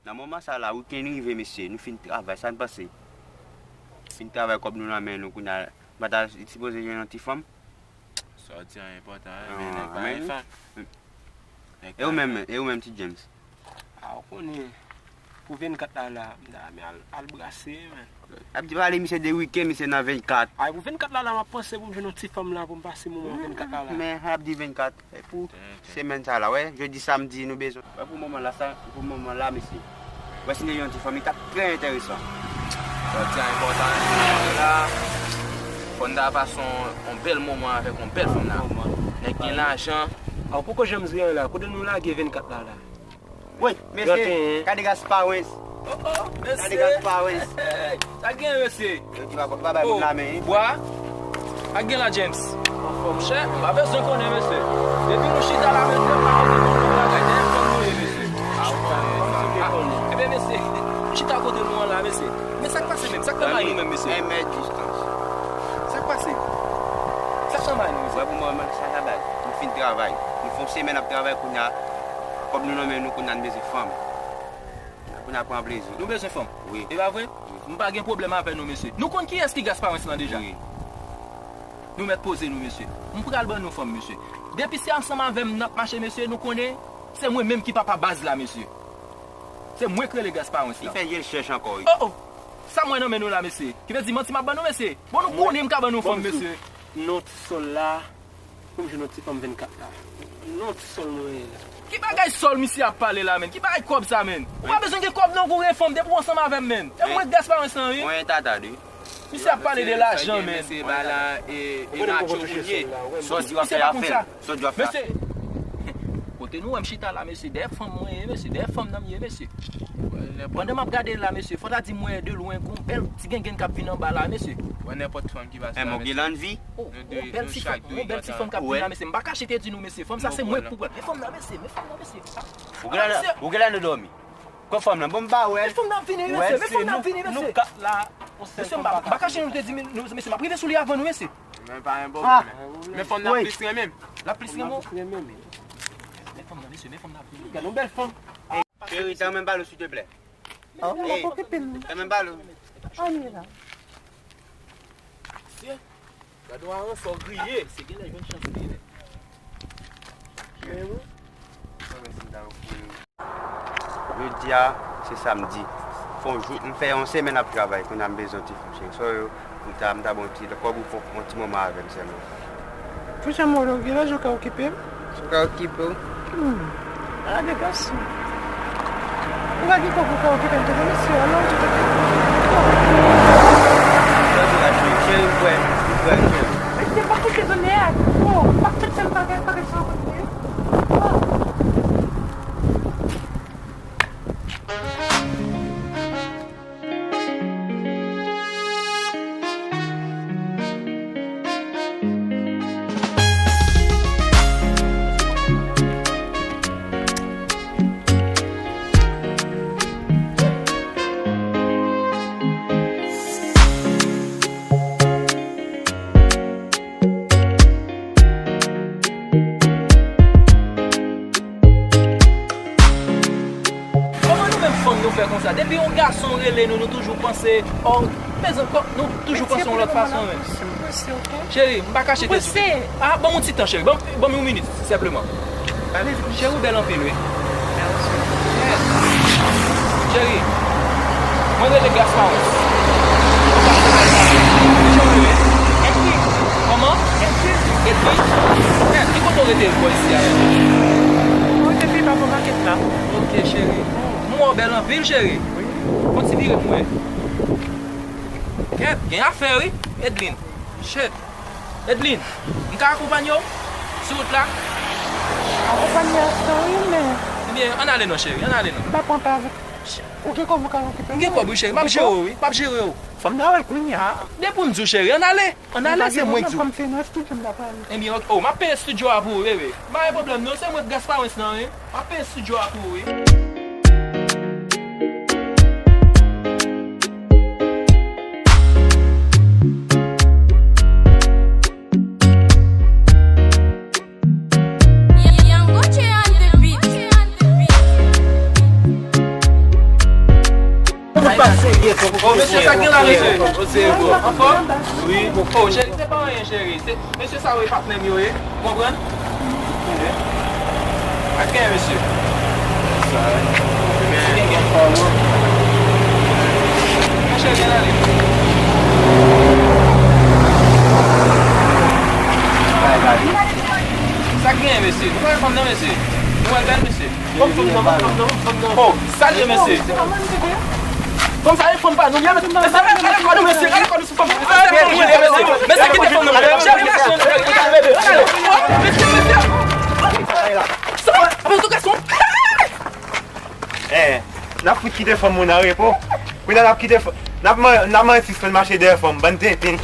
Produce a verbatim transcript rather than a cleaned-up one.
Nan moman sa la, wikenn rive, mesye, nou fin travay, sa n panse? Fin travay, kòb nou nan men nou, kounye a, nou pa ta sipoze jwenn yon ti fanm? Sa w di an enpòtan, wi, men nèg pa gen fanm. E ou menm, e ou menm, Ti James? A, ou konnen, pou vennkat la, la, m ta renmen al, al brase, men. Ap di pale misye de wikenn, misye nan vennkat. Ay, pou vennkat la, la, m ap panse pou m jwenn yon ti fanm la, pou m pase moman vennkat la, la. Men, ap di vennkat, e pou semèn sa la, wè, jodi, samdi, nou bezwen. Wè, pou moman la, sa, pou moman la, mesye. Wè, si n te jwenn yon ti fanm, li t ap trè enteresan. Sa w di a enpòtan, la, fò n ta pase yon, yon bèl moman avèk yon bèl fanm la. Nèg gen lajan. A, ou poko janm di anyen la, kote nou lage vennkat la, la? Wi, mesye, gade Gasparens. Oh, oh, mesye. Gade Gasparens. Hey, hey, sa gen, mesye? Yo di pa, pa bay moun la men, wi. Bwa, sa gen la, James? Anfòm, chè, m pa bezwen konnen, mesye. Depi nou chita la, mesye, m pa bezwen konnen bagay, dèyè fanm nou ye, mesye. Ah, ebyen, mesye, chita kote nou an la, mesye. Men sa k pase menm? Sa k fè may nou menm, mesye? Un mèt distans. Sa k pase? Sa k fè may nou, mesye? Wè, pou mwen, sa la baz. Nou fin travay. Nou fè yon semèn ap travay, kounye a, kòb nou nan men nou, kounye a, nou bezwen fanm. Pou n ap pran plezi. Nou bezwen fanm. Wi. E pa vre? Wi. M pa gen pwoblèm avè nou, mesye. Nou konn kiyès ki Gasparens lan deja? Wi. Nou mèt poze nou, mesye. M pral ban nou fanm, mesye. Depi se ansanm avè m n ap mache, mesye, nou konnen se mwen menm ki papa baz la, mesye. Se mwen k rele Gasparens la. Li fè je l chèch ankò, wi. Oh, oh! Sa m wè nan men nou la, mesye? Ki vle di manti m ap ban nou, mesye? Bon, nou konnen m ka ban nou fanm, mesye. Non, sòl la. Pou m jwenn yon ti fanm vennkat la. Non, ti sòl mwen ye la. Ki bagay sòl misye ap pale la, menn? Ki bagay kòb sa, menn? Ou pa bezwen gen kòb non pou w gen fanm depi w ansanm avè m, menn. E mwen Gasparens lan, wi. Mwen tata de. Misye ap pale de lajan, menn. Mesye, ba la, e, e macho moun ye. Sa w di w ap fè, ap fè l. Sa w di w ap fè, ap fè l. Mesye, kote nou wè m chita la, mesye, dèyè fanm mwen ye, mesye, dèyè fanm nan m ye, mesye. Pandan m ap gade l la, mesye, fò ta di m wè de lwen gon bèl ti gengenn k ap vin anba la, mesye. Wè nenpòt fanm ki pase la, mesye. Ou gen lanvi? Oh, yon bèl ti fanm, yon bèl ti fanm k ap vin la, mesye. M pa kache te di nou, mesye. Fanm sa se mwen k pou pran. Men fanm nan, mesye. Men fanm nan, mesye. Ou gen la, ou gen la nou dòmi. Kon fanm nan, bon, m pa wè. Men fanm nan ap vini, mesye. Men fanm nan ap vini, mesye. Nou kat la. Mesye, m pa, m pa kache nou te di nou, mesye, m ap rive sou li avan nou, mesye. Men pa gen pwoblèm. Men fanm nan ap plis renmen m. L ap plis renmen w? Men fanm nan, mesye, men fanm nan ap vini. Gade yon bèl fanm. Cheri, ta renmen pale w, silteplè. Oh, m ap okipe l. Hey, ta renmen pale w. Ann la. Mesye, gade yon aran fò griye. Se genlè jwenn chans li, men. Jodi a, se samdi. Fè yon jou, m fè yon semèn ap travay, kounye a m bezwen yon ti fanm, cheri. So, m ta, m ta bon ti, kòb ou fè yon ti moman avè m sèlman. Pou jan m wè w gen lajan, ou ka okipe m? Si w ka okipe w. Hmm. Ala de gason. Ou pa gen kòb ou ka okipe m, tonton mesye, alò, ou te. Cheri, m kwè, m kwè, cheri. Men se pa kote zonè a. Oh, pa fè sèl bagay, bagay sa w konn fè. Oh. Kòman nou menm fanm nou fè konsa? Depi yon gason rele nou, nou toujou panse, oh, mezanmi, nou toujou panse yon lòt fason, men. Cheri, m pa kache te di. Ah, ban m yon ti tan, cheri. Ban m, ban m yon minit, senpleman. Cheri, ou bèl anpil, wi. Cheri, mwen rele Gasparens. Kòman? Edwin? Ki kote w rete bò isi a? Mwen rete pi ba bò makèt la. Ok, cheri. M wè w bèl anpil, cheri. Wi. Fon ti vire m wè. Kèt, gen afè, wi. Edlin. Shit. Edlin, m ka akonpanye w sou wout la? Akonpanye w, wi, men. Ebyen, ann ale non, cheri, ann ale non. M pa pran pa avèk. Ou gen kòb ou ka okipe m? M gen kòb, wi, cheri. M ap jere w, wi. M ap jere w. Fò m nan wè l kounye a. Depi w di w, cheri, ann ale. Ann ale, se mwen k di w. Fò m fè nan estidyo m ta pale. Ebyen, ok. Oh, m ap peye estidyo a pou ou, bebe. Pa gen pwoblèm, non. Se mwen k Gasparens lan, wi. M ap peye estidyo a pou ou, wi. Young Gucci on the beat. Oh, mesye, sa gen la, mesye? Anfòm? Wi. Oh, cheri, se pa anyen, cheri. Se, mesye sa yo e patnè m yo ye. Ou konprann? Sa gen, mesye? Sa gen, gen fò, bro. Mesye, byen ale. Sa gen, mesye? Nou pa wè fanm nan, mesye? Nou wè l bèl, mesye? Bon, fanm nan, bon, fanm nan, bon, fanm nan. Oh, salye, mesye. Fanm sa e fanm pa nou. Mesye, rale kò nou, mesye, rale kò nou sou fanm. Mesye, kite fanm nan, mesye. Mesye, mesye. Sa, apre tou gason. Eh, n ap fout kite fanm moun an repo. Kounye a n ap kite fanm, n ap man-, n ap mande sispann mache dèyè fanm, bann tenten.